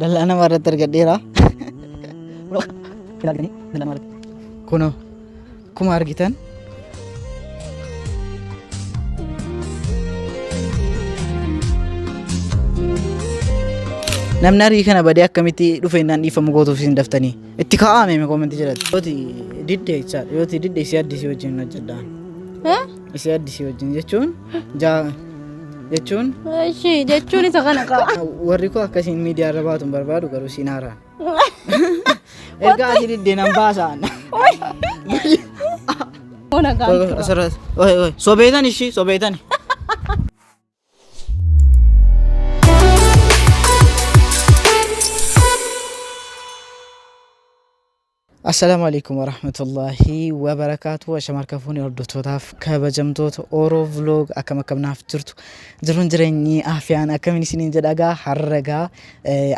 Dallaa nama irratti argadheera. Kunoo akkuma argitan namni arii kana badee akkamitti dhufe innaan dhiifamu gootuuf isin daftanii itti kaa'ame mee koomentii jalatti. Yooti didde jechaadha. Yooti didde isii addisii wajjin hojjedhaan. Isii addisii wajjin jechuun jaa jechuun Ishii jechuun isa kana qaba. Warri koo akkasiin miidiyaa irra baatu hin barbaadu garuu siin haaraan. Erga ati diddee nan baasaan. Ona gaantu. Asirratti. Oi oi sobeetan ishii sobeetan. Assalaamu alaikum warahmatullahi wabarakaatu. Ashama harka fuuni hordoftootaaf kabajamtoota Oro Vlog akkam akkam naaf jirtu. Jiruun jireenyi afiyaan akkamiin isiniin jedha gaa har'a gaa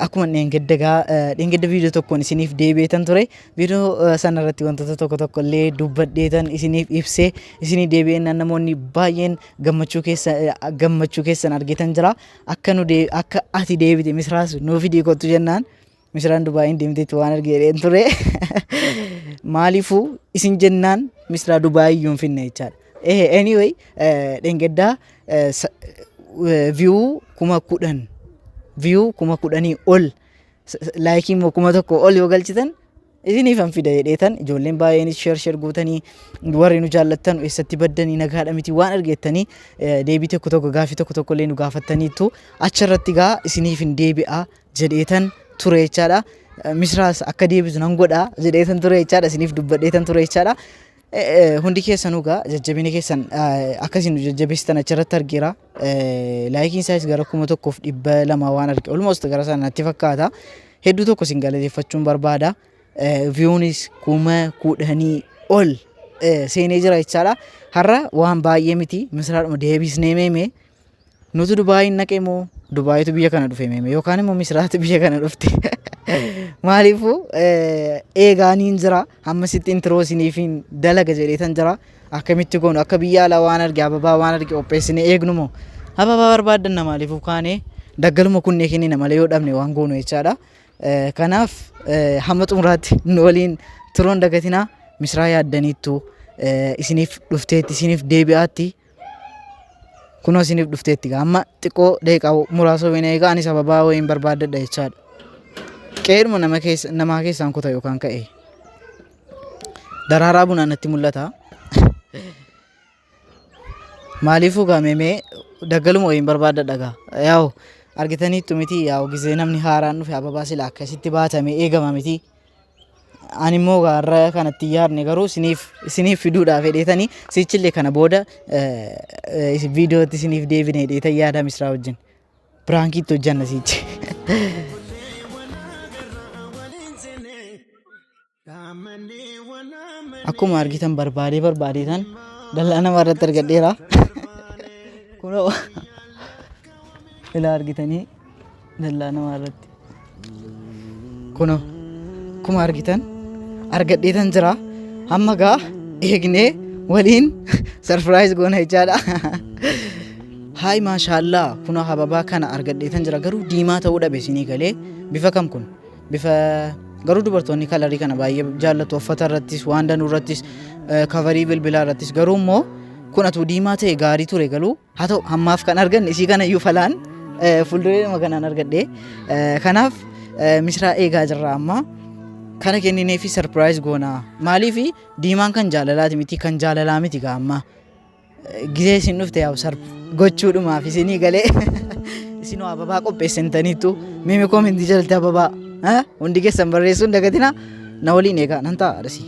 akkuma dheengadda gaa dheengadda viidiyoo tokkoon isiniif deebi'eetan ture. Viidiyoo sana irratti wantoota tokko tokko illee dubbadheetan isiniif ibsee isinii deebi'eennan namoonni baay'een gammachuu keessa gammachuu keessan argetan jira. Akka nu akka ati deebite misraas nuu fidii kottu jennaan Misiraan Dubaayiin deemteetti waan arge jedheen ture. Maaliifuu isin jennaan Misiraa Dubaayii iyyuu hin finne jechaadha. Anyway, dheengaddaa view 10,000 view 10,000 ol laayikii immoo 1000 ol yoo galchitan isiniifan fida jedheetan ijoolleen baay'eenis share share gootanii warri nu jaallattan eessatti baddanii nagaadha miti waan argeettanii deebii tokko tokko gaaffii tokko tokko illee nu gaafattaniittu achirratti gaa isiniif hin deebi'a jedheetan ture jechaadha. Misraas akka deebisu nan godha jedheetan ture jechaadha. Isiniif dubbadheetan ture jechaadha. Hundi keessanuu gaa jajjabina keessan akka isin nu jajjabeessitan achirratti argeera. Laayikiin isaas gara 1200 waan arge. Almost gara sana natti fakkaata. Hedduu tokko isin galateeffachuun barbaada. Viyuunis 10,000 ol seenee jira jechaadha. Har'a waan baay'ee miti. Misraadhuma deebisnee meemee. Nutu Dubaayiin naqe moo Dubaayitu biyya kana dhufe meeme yookaan immoo Misraatu biyya kana dhufte. Maaliifuu eegaaniin jira hamma sitti intiroo isiniifiin dalaga jedheetan jira. Akkamitti goonu akka biyya alaa waan arge ababaa waan arge qopheessinee eegnu moo ababaa barbaaddanna maaliifuu kaanee daggaluma kunnee kennina malee yoo dhabne waan goonu jechaadha. Kanaaf hamma xumuraatti nu waliin turuun dagatinaa Misraa yaaddaniittu isiniif dhufteetti isiniif deebi'aatti. Kunoo isiniif dhufteetti gaa amma xiqqoo daqiiqaa muraasa wayina eegaa ani sababaa wayiin barbaaddadha jechaadha. Qe'eedhuma nama keessa namaa keessaan kuta yookaan ka'e. Daraaraa bunaa natti mul'ata. Maaliifuu gaa meemee daggaluma wayiin barbaaddadha gaa. Yaa'u argitaniittu miti yaa'u gisee namni haaraan dhufe ababaa sila akkasitti baatamee eegama miti. Ani immoo har'a kanatti hin yaadne garuu isiniif isiniif fiduudhaaf hedheetanii sichillee kana booda viidiyootti isiniif deebine hedheetan yaada misraa wajjin. Piraankiitti hojjanna sichi. Akkuma argitan barbaadee barbaadeetan dallaa nama irratti argadheera. Kunoo ilaa argitanii dallaa namaa irratti. Kunoo akkuma argitan argadheetan jira. Hamma gaa eegnee waliin sarpiraayiz goona jechaadha. Haay maashaallaa kunoo hababaa kana argadheetan jira garuu diimaa ta'uu dhabe isinii galee bifa kam kun bifa garuu dubartoonni kalarii kana baay'ee jaallatu uffata irrattis waan danuu irrattis kavarii bilbilaa irrattis garuu immoo kun atuu diimaa ta'e gaarii ture galuu Haa ta'u hammaaf kan arganne isii kana iyyuu falaan fuuldureedhuma kanaan argadhe. Kanaaf misraa eegaa jirra amma. Kana kenninee fi sarpiraayiz goona. Maaliif diimaan kan jaalalaati miti kan jaalalaa miti gaa amma. Gizee isin dhufte yaa'u sarp gochuudhumaaf isinii galee isinoo ababaa qopheessintaniittu mimi koomentii jalatti ababaa hundi keessan barreessuun dagatina na waliin eegaa nan ta'a adasii.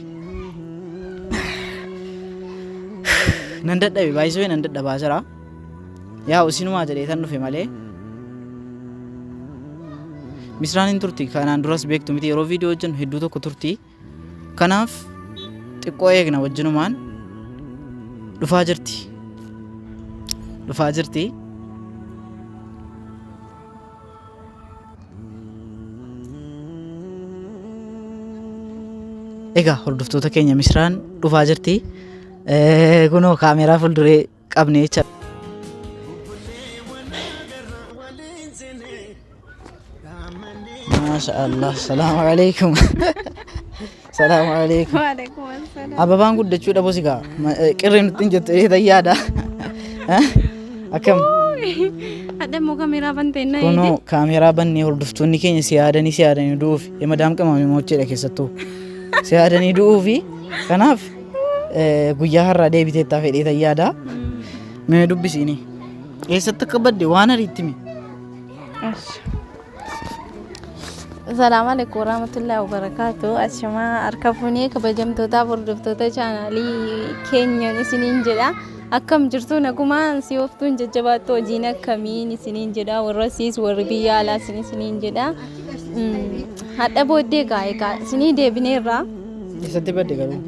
Nan dadhabe baay'isuu nan dadhabaa jira. Yaa isinumaa jedhee tan dhufe malee. Misraan hin turti kanaan duras beektu miti yeroo viidiyoo hojjennu hedduu tokko turti. Kanaaf xiqqoo eegna wajjinumaan dhufaa jirti. Dhufaa jirti. Egaa hordoftoota keenya Misraan dhufaa jirti. Kunoo kaameeraa fuulduree qabne jecha. Maasha Allah. Salaamu alaikum. Salaamu alaikum. Waalaikum assalam. Ababaan guddachuu dhabu si gaa. Qirri nutti hin jettu eetan yaada. Akkam? Hadha immoo kaameeraa bantee na Kunoo kaameeraa bannee hordoftoonni keenya si yaadanii si yaadanii du'uuf madaam qimamii mocheedha keessattuu. Si yaadanii du'uufi kanaaf guyyaa har'aa deebiteettaa fedheetan yaada. Mee dubbisiini. Eessatti akka badde waan ariitti himi. Salaamu alaikum warahmatullahi wabarakatuh. Ashamaa harka fuunee kabajamtootaaf hordoftoota chaanaalii keenyan isiniin jedha. Akkam jirtu nagumaan si ooftuun jajjabaattu hojiin akkamiin isiniin jedha. Warra siis warri biyya alaa isiniin jedha. Hadha booddee gaa egaa isinii deebineerra. Eessatti badde garuu?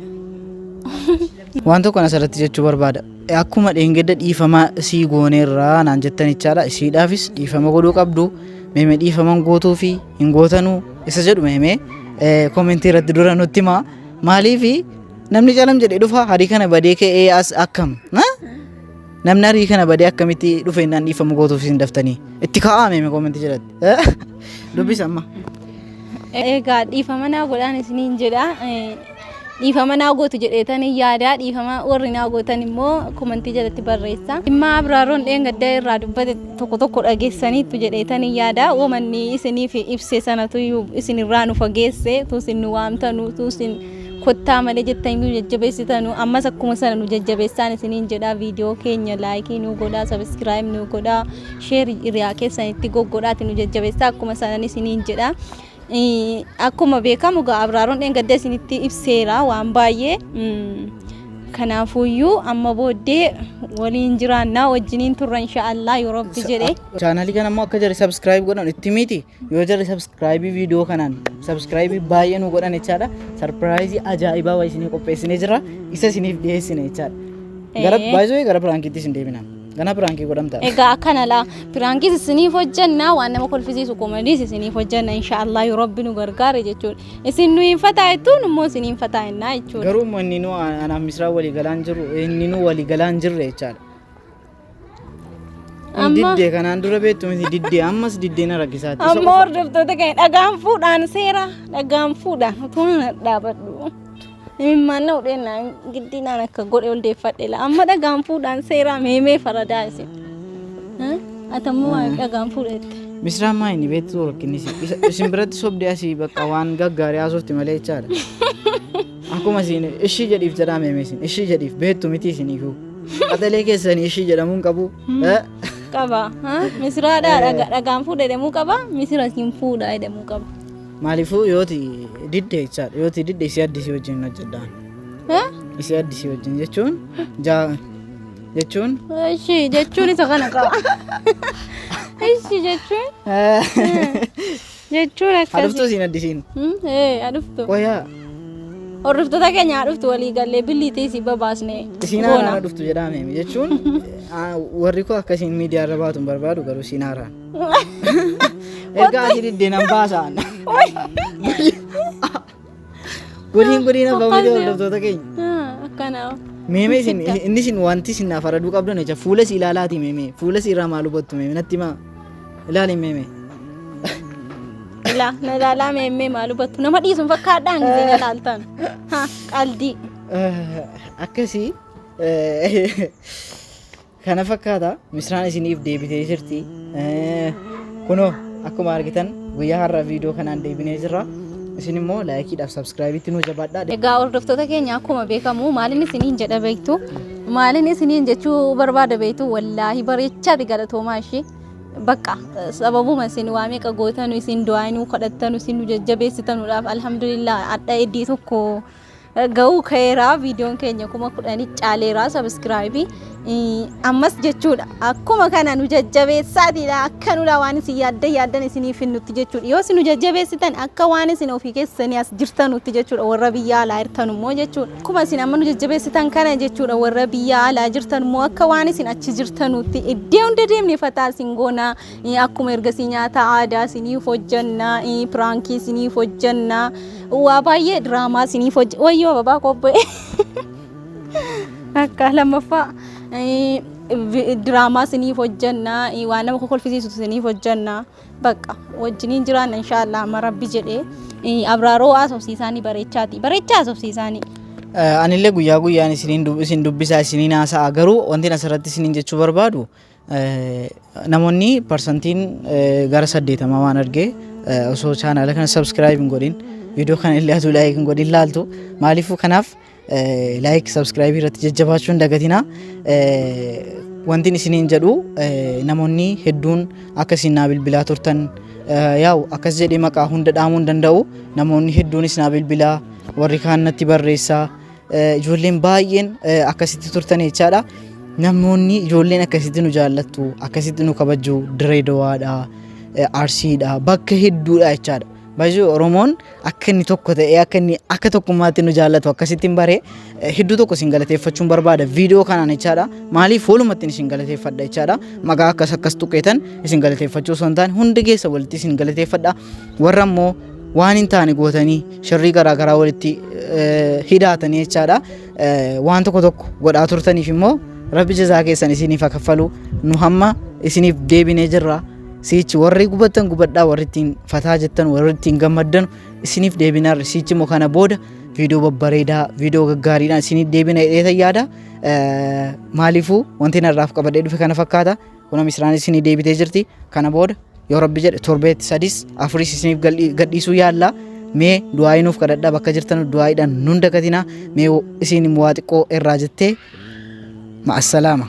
Waan tokko asirratti jechuu barbaada. Akkuma dheengadda dhiifama sii gooneerraa naan jettan jechaadha. Isiidhaafis dhiifama godhuu qabdu. Meemee dhiifaman gootuu fi hin gootanuu isa jedhu meemee koomentii irratti dura nutti himaa. Maaliif namni calam jedhee dhufa harii kana badee ka'ee as akkam? Namni harii kana badee akkamitti dhufe innaan dhiifama gootuuf isin daftanii? Itti kaa'aa meemee koomentii jalatti. Dubbisa amma. Egaa dhiifama naa godhaan isiniin jedha. Dhiifama naa gootu jedheetan yaada. Dhiifama warri naa gootan immoo komentii jalatti barreessa. Dhimma Abraaroon dheengadda irraa dubbate tokko tokko dhageessaniittu jedheetan yaada. Wamanni isiniif ibse sanatu isinirraa nu fageesse. Tu isin nu waamtanu, tu isin kottaa malee jettanii nu jajjabeessitanu. Ammas akkuma sana nu jajjabeessaan isiniin jedha. Viidiyoo keenya laayikii nu godhaa, sabiskiraayib nu godhaa, sheer hiriyaa keessanitti goggodhaati nu jajjabeessaa akkuma sanan isiniin jedha. Akkuma beekamu egaa Abraaroon dheengadda isinitti ibseera waan baay'ee. Kanaafuyyuu amma booddee waliin jiraannaa wajjiniin turra insha'Allah yoo Rabbi jedhe. Chaanaalii kana immoo akka jarri subscribe godhan itti miti. Yoo jarri subscribe viidiyoo kanaan subscribe baay'ee nu godhan jechaadha. Sarpiraayizii ajaa'ibaa wayii isinii qopheessinee jira. Isa isiniif dhiyeessine jechaadha. Gara baay'ee gara piraankiitti isin deebina. Gana piraankii godhamta. Egaa akkana laa piraankiis isiniif hojjenna waan nama kolfisiisu komediis isiniif hojjenna insha'Allah yoo Rabbi nu gargaare jechuudha. Isin nu hin fataa jettuun immoo isin hin fataa jennaa jechuudha. Garuu immoo inni nu anaaf misraa walii galaan jiru inni nu walii galaan jirre jechaadha. Amma Diddee kanaan dura beektu miti diddee ammas diddee na rakkisaatti. Isa amma qofa. hordoftoota keenya dhagaan fuudhaan seera dhagaan fuudhaan utuu na dhaabadhu. Imimmaan na hudheen naan giddii naan akka godhe ol deeffadhe la. Amma dhagaan fuudhaan seeraa meemee faradaa isin. Atammoo waan dhagaan fuudhette. Misraan maa inni beektu rakkinni isin biratti sobdee asii bakka waan gaggaarii haasofti malee jechaadha. Akkuma isin ishii jedhiif jedhaa meemee isin ishii jedhiif beektu miti isiniifuu. Qaxalee keessanii ishii jedhamuu hin qabu. Qaba. Misraadhaa dhagaan fuudha jedhamuu qaba. Misira siin fuudha jedhamuu qaba. Maaliifuu yooti didde jechaadha. Yooti didde isii addisii wajjin hojjedhaan. Isii addisii wajjin jechuun jaa jechuun. Ishi jechuun isa kana qaba. Ishi jechuun jechuun akkasii. Hadhuftuu isiin addisiin. Ee hadhuftu. Qoyaa Hordoftoota keenya hadhuftu walii gallee billiitii isii babaasne. isiin haaraan dhuftu jedhaa meemi jechuun warri koo akka isiin miidiyaa irra baatu hin barbaadu garuu isiin haaraan. Erga asii diddee nan baasaan. Godiin godiin abbaa miti hordoftoota keenya. Akkana. Meemee isin inni isin wanti isin naaf faraduu qabdan jecha fuula si ilaalaati meemee fuula si irraa maal hubattu meemee natti himaa ilaali meemee. Ilaa na ilaalaa meemmee maal hubattu nama dhiisuun fakkaadhaan gisee na ilaaltan. Qaldii. Akkasii kana fakkaata misraan isiniif deebitee jirti. Kunoo akkuma argitan guyyaa har'a viidiyoo kanaan deebinee jirra. Isin immoo laayikiidhaaf sabskraayibitti nu jabaadhaa. Egaa hordoftoota keenya akkuma beekamu maalin isiniin jedha beektu maalin isiniin jechuu barbaada beektu wallaahi bareechaati galatoomaa ishee bakka sababuma isin waa meeqa gootanu isin du'aayinuu kadhattanu isin nu jajjabeessitanuudhaaf alhamdulillah hadha heddii tokko ga'uu ka'eera viidiyoon keenya 10,000 caaleera sabiskiraayibii ammas jechuudha akkuma kana nu jajjabeessaatiidha akka nudha waan isin yaaddan yaaddan isiniif hinnutti jechuudha yoo isin nu jajjabeessitan akka waan isin ofii keessanii as jirtanutti jechuudha warra biyya alaa jirtan immoo jechuudha akkuma isin amma nu jajjabeessitan kana jechuudha warra biyya alaa jirtan immoo akka waan isin achi jirtanutti iddoo hunda deemne fataa isin goonaa akkuma ergasii nyaata aadaa isiniif hojjannaa piraankii isiniif hojjannaa waa baay'ee diraamaa isiniif hojje wayyoo ababaa qophee akka lammaffaa Diraamaa isiniif hojjenna, waan nama kokolfisiisu isiniif hojjenna. Bakka wajjiniin jiraanna inshaallah amma rabbi jedhee. Abraaroo haasofsiisaanii bareechaati. Bareechaa haasofsiisaanii. Anillee guyyaa guyyaan isiniin isin dubbisaa isiniin haasa'a garuu wanti asirratti isiniin jechuu barbaadu namoonni parsantiin gara 80 waan argee osoo chaanaala kana subscribe hin godhin viidiyoo kana illee atuu like hin godhin laaltu maaliifuu kanaaf like subscribe irratti jajjabaachuu hin dagatinaa. Wantin isiniin jedhu namoonni hedduun akka isin naa bilbilaa turtan yaa'u akkas jedhee maqaa hunda dhaamuu hin danda'u namoonni hedduunis naa bilbilaa warri kaan natti barreessaa ijoolleen baay'een akkasitti turtan jechaadha. Namoonni ijoolleen akkasitti nu jaallattu akkasitti nu kabajju Dirree Dawaadha, Arsiidha, bakka hedduudha jechaadha. Baay'ee Oromoon akka inni tokko ta'ee akka inni akka tokkummaatti nu jaallatu akkasitti hin bare hedduu tokko isin galateeffachuun barbaada viidiyoo kanaan jechaadha. Maaliif walumatti isin galateeffadha jechaadha. Maqaa akkas akkas tuqeetan isin galateeffachuu osoo hin taane hundi keessa walitti isin galateeffadha. Warra immoo waan hin taane gootanii shirrii garaa garaa walitti hidhaatanii jechaadha. Waan tokko tokko godhaa turtaniif immoo rabbi jazaa keessan isiniif haa kaffalu. Nu hamma isiniif deebinee jirra. Siichi warri gubattan gubadhaa warri ittiin fataa jettan warri ittiin gammaddan isiniif deebinaarra siichi immoo kana booda viidiyoo babbareedaa viidiyoo gaggaariidhaan isiniif deebina jedheetan yaada. Maaliifuu wanti narraaf qabadhee dhufe kana fakkaata. Kuna misraan isinii deebitee jirti. Kana booda yoo rabbi jedhe torbeetti sadis afuris isiniif gadhiisuu yaalla. Mee du'aayii nuuf kadhadhaa bakka jirtan du'aayiidhaan nun dagatinaa. Mee isin immoo waa xiqqoo irraa jettee ma'assalaama.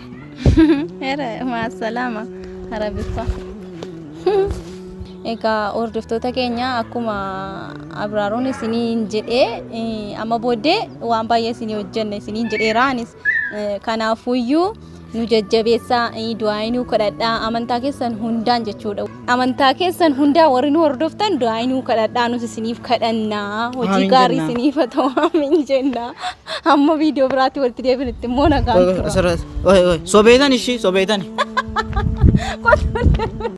Ma'assalaama. Arabiffa. Egaa hordoftoota keenya akkuma Abraaroon isiniin jedhee amma booddee waan baay'ee isinii hojjenna isiniin jedheera anis kanaafuyyuu nu jajjabeessaa du'aayii nuu kadhadhaa amantaa keessan hundaan jechuudha. Amantaa keessan hundaa warri nu hordoftan du'aayii nuu kadhadhaa nus isiniif kadhannaa hojii Amiin gaarii jenna. isiniif haa ta'u amiin jenna. Amma viidiyoo biraatti walitti deebinutti immoo nagaan tura. Sobeetan ishii sobeetan.